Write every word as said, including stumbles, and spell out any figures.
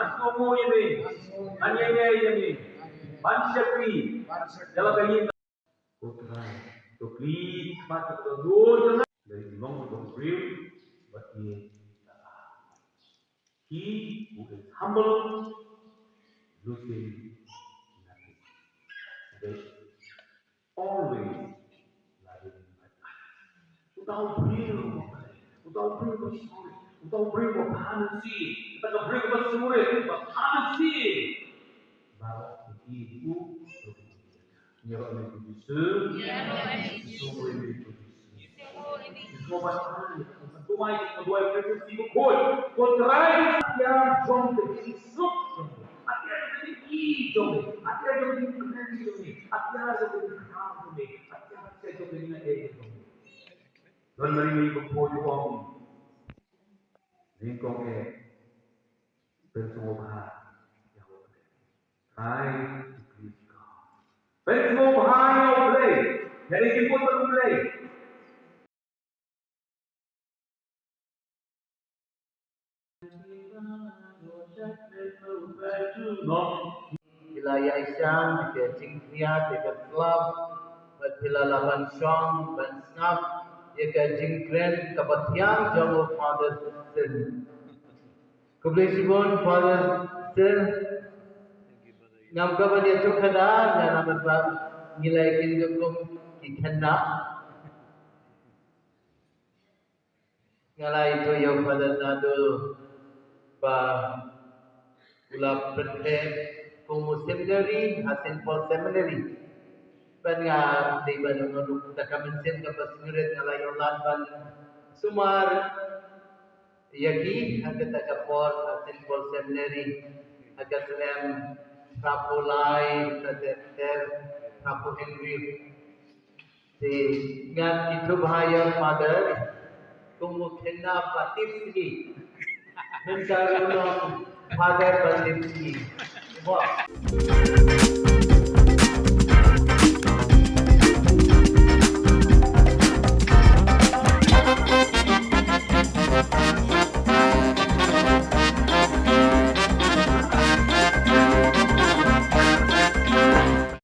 ngan kohnguh ïa me, ngan ïaineh ïa me ban shakri ïa la ka ïing. Ko Trai, to plie khmat ïa ka dohnud jong nga. Dei long ba u briew bad ngi. He who is humble loses nothing. They always loving like us. Uta u briew, uta u briew ba sngewrit, uta u briew ba bha mynsiem, uta u briew ba sngewrit, ba bha mynsiem. Baroh ki ïa u. Ïaroh ïa u Jisu. Ïaroh ïa u Jisu. Ïaroh ïa u Jisu. Ïaroh ïa u Jisu. Ko Trai, ïa jong ka jingsuk jong me, ïa jong ka jingïeit jong me, ïa jong ka jingkmen jong me, ïa jong ka jingkmen jong me, ïa jong ka jingkmen jong me. Don Mari Mari Bangpoi u ong, nyngkong eh, pynsngewbha ïa U Blei. Try to please God. Pynsngewbha ïa U Blei. Ïa ki jingpynbeit U Blei. Phi la ïaishah ïa ka jingkhriat, ïa ka slap, bad phi la lah ban shong ban sngap ïa ka jingkren kaba thiang jong u Father Sin. Khublei shibun Father Sin. Ngam kwah ban ïathuh kata, namar ba ngi la ïakynduh kum ki khynnah. Nga la ïathuh ïa u Father Naduh ba u la pyntheh kum u seminary ha Saint Paul Seminary. Bad nga dei ban ong ruh kata ka mynsiem kaba sngewrit, nga la ïoh lad ban sumar ïa ki ha kata ka por ha Saint Paul Seminary ha ka snem hynriewphew lai, ter ter, hynriewphew hynriew. Te ngan ïathuh bha ïa u Father kum u khynnah ba tipsngi. Mynta u long Father ba tipsngi. Wah.